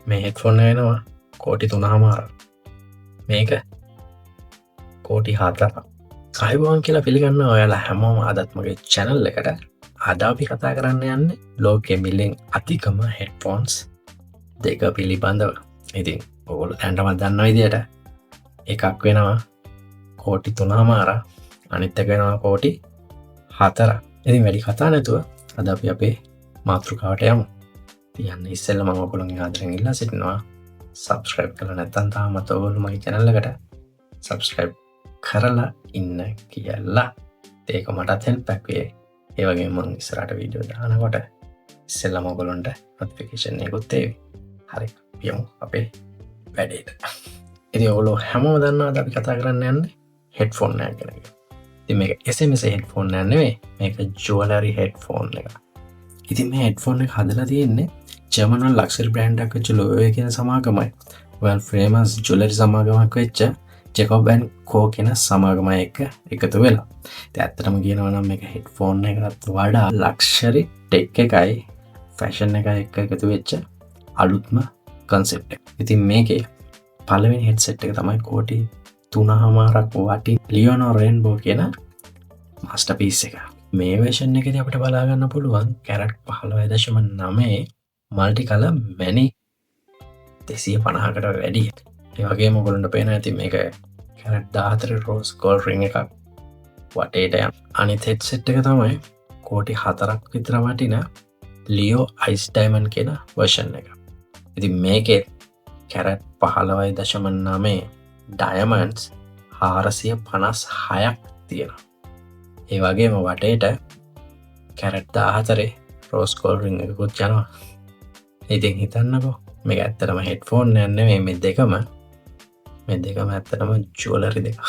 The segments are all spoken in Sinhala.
මේ හෙඩ්ෆෝන් එක වෙනවා කෝටි 3.5ක්. මේක කෝටි 4ක්. ආයුබෝවන් කියලා පිළිගන්න ඔයාලා හැමෝම අදත් මගේ චැනල් එකට. අද අපි කතා කරන්න යන්නේ ලෝකෙ මිලෙන් අධිකම හෙඩ්ෆෝන්ස් දෙක පිළිබඳව. ඉතින් ඔගොල්ලෝ දැනටමත් දන්න විදියට එකක් වෙනවා කෝටි 3.5ක්, අනිත් එක වෙනවා කෝටි 4ක්. ඉතින් වැඩි කතා නැතුව අද අපි අපේ මාතෘකාවට යමු. ඉතින් යන්න ඉස්සෙල්ලා මම ඔයගොල්ලන්ගෙන් ආදරෙන් ඉල්ලා සිටිනවා, සබ්ස්ක්‍රයිබ් කරලා නැත්නම් තාමත් ඔයගොල්ලෝ මගේ චැනල් එකට සබ්ස්ක්‍රයිබ් කරලා ඉන්න කියලා. ඒක මටත් හෙල්ප් එකක් වේ. ඒ වගේම මං ඉස්සරහට වීඩියෝ දානකොට ඉස්සෙල්ලාම ඔයගොල්ලන්ට නොටිෆිකේෂන් එකකුත් ඒවි. හරි, අපි යමු අපේ වැඩේට. ඉතින් ඔයගොල්ලෝ හැමෝම දන්නවා අද අපි කතා කරන්න යන්නේ හෙඩ්ෆෝන් එකක් ගැන කියලා. ඉතින් මේක SMS headphone එකක් නෙවෙයි, මේක ජුවලරි හෙඩ්ෆෝන් එකක්. ඉතින් මේ හෙඩ්ෆෝන් එක හදලා තියෙන්නේ ජර්මන් වල ලක්ෂරි බ්‍රෑන්ඩ් එකක් වෙච්ච ලෝවේ කියන සමාගමයි වර්ල්ඩ් ෆේමස් ජුවලරි සමාගමක් වෙච්ච ජෙකොබ් ඇන්ඩ් කෝ කියන සමාගමයි එක්ක එකතු වෙලා. ඉතින් ඇත්තටම කියනවා නම් මේක හෙඩ්ෆෝන් එකටත් වඩා ලක්ෂරි ටෙක් එකයි ෆැෂන් එකයි එක්ක එකතු වෙච්ච අලුත්ම කන්සෙප්ට් එක. ඉතින් මේකේ පළවෙනි හෙඩ්සෙට් එක තමයි කෝටි 3.5ක් වටින ලියෝනෝ රේන්බෝ කියන මාස්ටර්පීස් එක. මේ වර්ෂන් එකේදී අපිට බලා ගන්න පුළුවන් කැරට් 15.9 මල්ටි කලර් මැණික් 250කට වැඩි. ඒ වගේම ඔයගොල්ලන්ට පේනවා ඇති මේක කැරට් 14 රෝස් ගෝල්ඩ් රින්ග් එකක් වටේට යන. අනිත් හෙඩ්සෙට් එක තමයි කෝටි 4ක් විතර වටින ලියෝ අයිස් ඩයමන්ඩ් කියන වර්ෂන් එක. ඉතින් මේකේ කැරට් 15.9 ඩයමන්ඩ්ස් 456ක් තියෙනවා. ඒ වගේම වටේට කැරට් 14 රෝස් ගෝල්ඩ් රින්ග් එකකුත් යනවා. ඉතින් හිතන්නකෝ, මේක ඇත්තටම හෙඩ්ෆෝන් එකක් නෙමෙයි, මේ දෙකම ඇත්තටම ජුවලරි දෙකක්.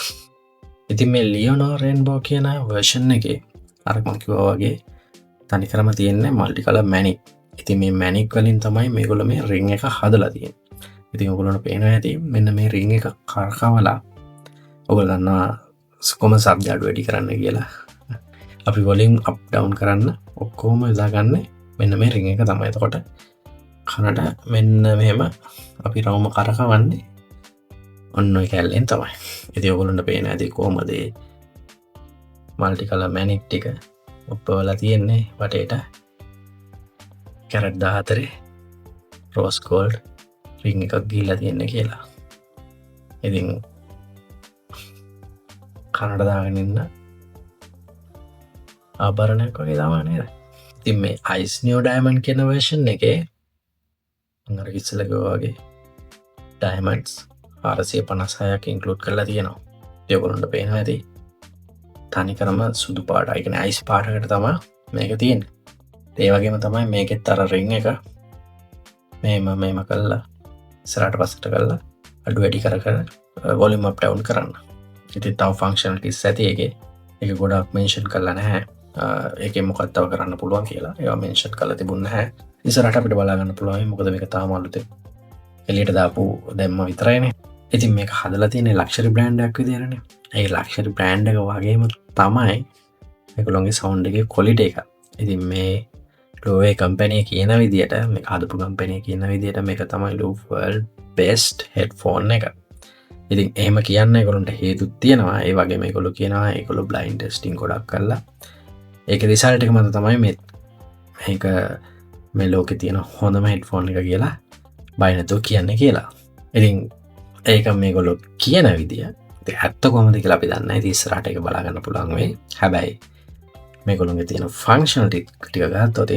ඉතින් මේ ලියෝනෝ රේන්බෝ කියන වර්ෂන් එකේ අර මං කිව්වා වගේ තනිකරම තියෙන්නේ මල්ටි කලර් මැණික්. ඉතින් මේ මැණික් වලින් තමයි මේගොල්ලෝ මේ රින්ග් එක හදලා තියෙන්නේ. ඉතින් ඔයගොල්ලන්ට පේනවා ඇති මෙන්න මේ රින්ග් එක කරකවලා, ඔයගොල්ලෝ දන්නවා කොහොම ශබ්ද අඩු වැඩි කරන්න කියලා. අපි වොලියුම් අප් ඩවුන් කරන්න ඔක්කොම යොදාගන්නේ මෙන්න මේ රින්ග් එක තමයි. එතකොට කනට මෙන්න මෙහෙම අපි රවුම කරකවන්නේ ඔන්න ඔය කැල්ලෙන් තමයි. ඉතින් ඔයගොල්ලන්ට පේන ඇති කොහොමද ඒ මල්ටි කලර් මැණික් ටික ඔප්පවලා තියෙන්නේ වටේට කැරට් 14 රෝස් ගෝල්ඩ් රින්ග් එකක් ගිහිල්ලා තියෙන්නේ කියලා. ඉතින් කනට දාගෙන ඉන්න ආභරණයක් වගේ තමයි නේද? ඉතින් මේ අයිස් නියෝ ඩයමන්ඩ් කියන වර්ෂන් එකේ මං අර ඉස්සෙල්ලා කිව්වා වගේ ඩයමන්ඩ්ස් 456ක් ඉන්ක්ලූඩ් කරලා තියෙනවා. ඉතින් ඔයගොල්ලන්ට පේනවා ඇති තනිකරම සුදු පාට, ඒ කියන්නේ අයිස් පාටකට තමයි මේක තියෙන්නේ. ඒ වගේම තමයි මේකෙත් අර රින්ග් එක මෙහෙම මෙහෙම කරලා ඉස්සරහට පස්සට කරලා අඩු වැඩි කර කර වොලියුම් අප් ඩවුන් කරන්න. ඉතින් තව ෆන්ක්ෂනලිටිස් ඇති ඒකේ. ඒක ගොඩක් මෙන්ෂන් කරලා නැහැ. ඒකේ මොකක්ද තව කරන්න පුළුවන් කියලා. ඒවා මෙන්ෂන් කරලා තිබුණ නැහැ. ඉස්සරහට අපිට බලා ගන්න පුළුවන්, මොකද මේක තාම අලුතෙන් එළියට දාපු දැම්ම විතරයිනේ. ඉතින් මේක හදලා තියෙන්නේ ලක්ෂරි බ්‍රෑන්ඩ් එකක් විදියටනේ. ඒ ලක්ෂරි බ්‍රෑන්ඩ් එක වගේම තමයි මේගොල්ලොන්ගේ සවුන්ඩ් එකේ ක්වොලිටි එක. ඉතින් මේ ලෝවේ කම්පැනි කියන විදියට, මේක හදපු කම්පැනි කියන විදියට මේක තමයි වර්ල්ඩ් බෙස්ට් හෙඩ්ෆෝන් එක. ඉතින් එහෙම කියන්න ඒගොල්ලන්ට හේතුත් තියෙනවා. ඒ වගේම ඒගොල්ලෝ කියනවා ඒගොල්ලෝ බ්ලයින්ඩ් ටෙස්ටිං ගොඩක් කරලා ඒකේ රිසල්ට් එක මත තමයි මේක මේ ලෝකේ තියෙන හොඳම හෙඩ්ෆෝන් එක කියලා බය නැතුව කියන්නේ කියලා. ඉතින් ඒක මේගොල්ලෝ කියන විදිය. ඉතින් ඇත්ත කොහොමද කියලා අපි දන්නේ නැහැ. ඉතින් ඉස්සරහට ඒක බලා ගන්න පුළුවන් වෙයි. හැබැයි මේගොල්ලොන්ගේ තියෙන ෆන්ක්ෂනලිටි ටික ගත්තොත්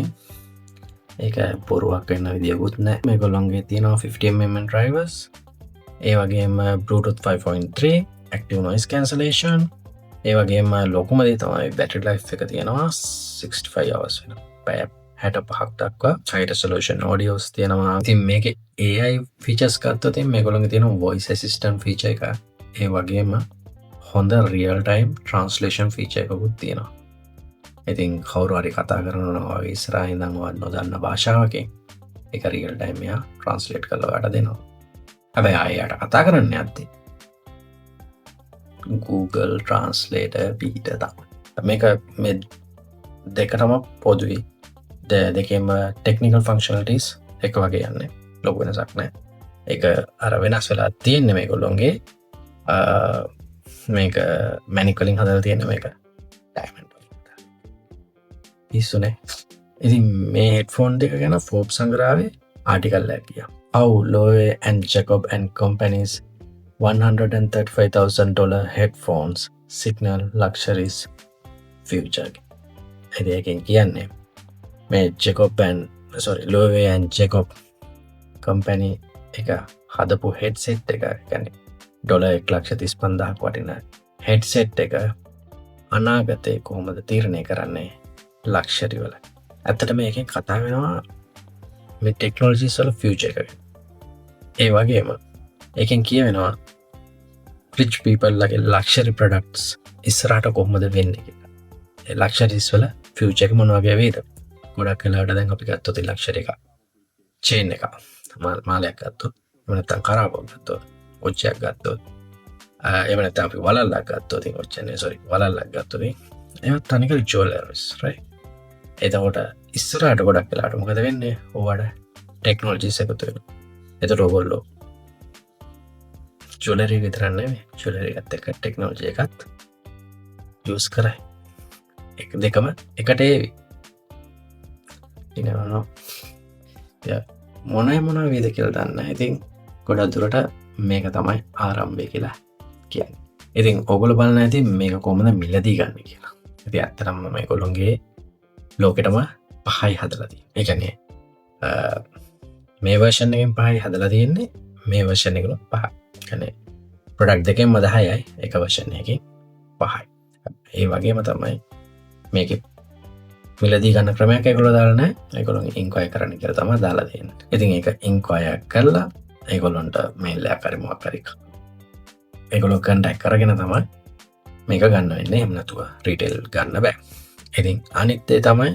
ඒක බොරුවක් වෙන්න විදියකුත් නෑ. මේගොල්ලොන්ගේ තියෙනවා 50 mm drivers, ඒ වගේම Bluetooth 5.3, active noise cancellation, ඒ වගේම ලොකුම දේ තමයි බැටරි ලයිෆ් එක තියෙනවා 65 hours වෙනවා. පැය 65ක් දක්වා high resolution audios තියෙනවා. ඉතින් මේකේ AI features ගත්තොත් ඉතින් මේගොල්ලොන්ගේ තියෙන voice assistant feature එක, ඒ වගේම හොඳ real time translation feature එකකුත් තියෙනවා. ඉතින් කවුරු හරි කතා කරනවා නම් ඔයාගේ ඉස්සරහින් ඉඳන් ඔයා නොදන්න භාෂාවකින් ඒක රියල් ටයිම් එයා ට්‍රාන්ස්ලේට් කරලා ඔයාට දෙනවා. හැබැයි ආයෙ එයාට කතා කරන්න යද්දි Google Translator පිහිට තමයි. මේක මේ දෙකටම පොදුයි. දෙකේම ටෙක්නිකල් ෆන්ක්ෂනලිටිස් එක වගේ යන්නේ. ලොකු වෙනසක් නෑ. ඒක අර වෙනස් වෙලා තියෙන්නේ මේගොල්ලොන්ගේ මේක මැණික් වලින් හදලා තියෙන, මේක ඩයමන්ඩ් වලින්. පිස්සුනේ. ඉතින් මේ හෙඩ්ෆෝන් දෙක ගැන ෆෝබ්ස් සංග්‍රහයේ ආටිකල් එකක් ගියා. "How Loewe and Jacob and Company's $135,000 headphones signal luxury's future." ඉතින් ඒකෙන් කියන්නේ මේ Jacob and, sorry, Loewe and Jacob company එක හදපු හෙඩ්සෙට් එක, කියන්නේ ඩොලර් 1,35,000ක් වටින හෙඩ්සෙට් එක අනාගතේ කොහොමද තීරණය කරන්නේ ලක්ෂරි වල. ඇත්තටම මේකෙන් කතා වෙනවා මේ ටෙක්නොලොජිස් වල ෆියුචර් එක ගැන. ඒ වගේම ඒකෙන් කියවෙනවා රිච් පීපල් ලගේ ලක්ෂරි ප්‍රොඩක්ට්ස් ඉස්සරහට කොහොමද වෙන්නේ කියලා. ඒ ලක්ෂරිස් වල ෆියුචර් එක මොන වගේ වේද? ගොඩක් වෙලාවට දැන් අපි ගත්තොත් ලක්ෂරි එක චේන් එක මාලයක් ගත්තොත්, එහෙම නැත්නම් කරාබුවක් ගත්තොත්, ඔච්චයක් ගත්තොත්, එහෙම නැත්නම් අපි වලල්ලක් ගත්තොත්, ඉතින් ඔච්ච නේ, සෝරි, වලල්ලක් ගත්තොත් ඒවත් තනිකර ජුවලරිස්, රයිට්? එතකොට ඉස්සරහට ගොඩක් වෙලාවට මොකද වෙන්නේ? ඕවට ටෙක්නොලොජිස් එකතු වෙනවා. එතකොට ඔයගොල්ලෝ ජුවලරි විතරක් නෙමෙයි, ජුවලරි එකත් එක්ක ටෙක්නොලොජි එකත් යූස් කරයි. එක දෙකම එකට ඒවි. You never know. Yeah. මොන මොන වේද කියලා දන්නේ නැහැ. ඉතින් ගොඩක් දුරට මේක තමයි ආරම්භය කියලා කියන්නේ. ඉතින් ඔයගොල්ලෝ බලන්න ඇති මේක කොහොමද මිලදී ගන්න කියලා. ඉතින් ඇත්තටම මේගොල්ලොන්ගේ ලෝකෙටම පහයි හදලා තියෙන්නේ. ඒ කියන්නේ මේ වර්ෂන් එකෙන් පහයි හදලා තියෙන්නේ, මේ වර්ෂන් එකෙන් පහයි. කියන්නේ ප්‍රොඩක්ට් දෙකෙන්ම 10යි, එක වර්ෂන් එකකින් පහයි. ඒ වගේම තමයි මේකේ මිලදී ගන්න ක්‍රමයක් ඒගොල්ලෝ දාලා නැහැ. ඒගොල්ලෝ ඉන්ක්වයර් කරන්න කියලා තමයි දාලා තියෙන්නේ. ඉතින් ඒක ඉන්ක්වයර් කරලා ඒගොල්ලොන්ට මේල් එකක් හරි මොකක් හරි ඒගොල්ලෝ කන්ටැක්ට් කරගෙන තමයි මේක ගන්න වෙන්නේ. එහෙම නැතුව රීටේල් ගන්න බෑ. ඉතින් අනිත් දේ තමයි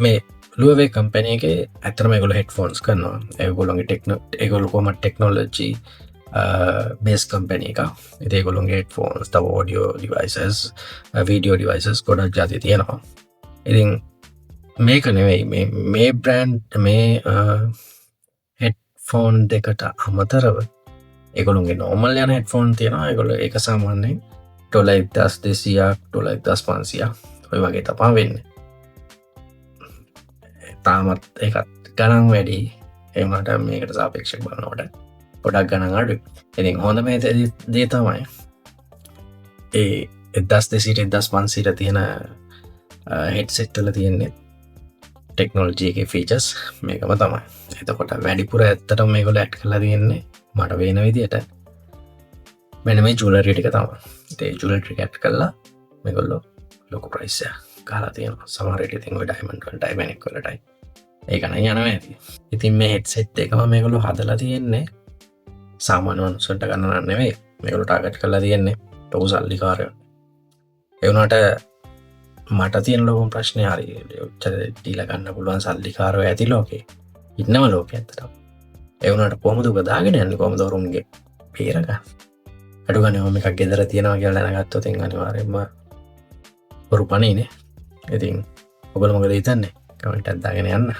මේ ලුවේ කම්පැනි එකේ ඇත්තටම ඒගොල්ලෝ හෙඩ්ෆෝන්ස් කරනවා. ඒගොල්ලොන්ගේ ටෙක්නෝ ඒගොල්ලෝ කොහොමද ටෙක්නොලොජි බේස් කම්පැනි එක. ඉතින් ඒගොල්ලොන්ගේ හෙඩ්ෆෝන්ස්, තව ඔඩියෝ ඩිවයිසස්, වීඩියෝ ඩිවයිසස් ගොඩක් ජාති තියෙනවා. ඉතින් මේක නෙවෙයි, මේ මේ බ්‍රෑන්ඩ් මේ හෙඩ්ෆෝන් දෙකට අමතරව ඒගොල්ලොන්ගේ නෝමල් යන හෙඩ්ෆෝන් තියෙනවා. ඒගොල්ලෝ ඒක සාමාන්‍යයෙන් ඩොලර් 1200ක්, ඩොලර් 1500ක් ඔය වගේ තමා වෙන්නේ. තාමත් ඒකත් ගණන් වැඩි. ඒ වුණාට මේකට සාපේක්ෂව බලනකොට ගොඩක් ගණන් අඩුයි. ඉතින් හොඳම දේ තමයි ඒ 1200 1500 තියෙන හෙඩ්සෙට් වල තියෙන්නේ ටෙක්නොලොජි එකේ ෆීචර්ස් මේකම තමයි. එතකොට වැඩිපුර ඇත්තටම මේගොල්ලෝ ඇඩ් කරලා තියෙන්නේ මට පේන විදියට මෙන්න මේ ජුවලරි ටික තමයි. ඉතින් ඒ ජුවලරි ටික ඇඩ් කරලා මේගොල්ලෝ ලොකු ප්‍රයිස් එකක් ගහලා තියෙනවා. සමහර විට ඉතින් ඔය ඩයමන්ඩ් වලටයි මැණික් වලටයි ඒක නම් යනවා ඇති. ඉතින් මේ හෙඩ්සෙට් එකම මේගොල්ලෝ හදලා තියෙන්නේ සාමාන්‍ය මනුස්සන්ට ගන්න නම් නෙවෙයි. මේගොල්ලෝ ටාගට් කරලා තියෙන්නේ ලොකු සල්ලිකාරයෝ. ඒ වුණාට මට තියෙන ලොකුම ප්‍රශ්නේ, හරි ඔච්චර දීලා ගන්න පුළුවන් සල්ලිකාරයෝ ඇති ලෝකේ. ඉන්නව ලෝකේ ඇත්තටම. ඒ වුණාට කොහොමද ඔක දාගෙන යන්නේ, කොහොමද වරුන්ගේ බේරගන්නේ? අඩු ගානේ ඔහොම එකක් ගෙදර තියෙනවා කියලා දැනගත්තොත් ඉතින් අනිවාර්යයෙන්ම හොරු පණීනේ. ඉතින් ඔයගොල්ලෝ මොකද හිතන්නේ? කමෙන්ට් එකක් දාගෙන යන්න.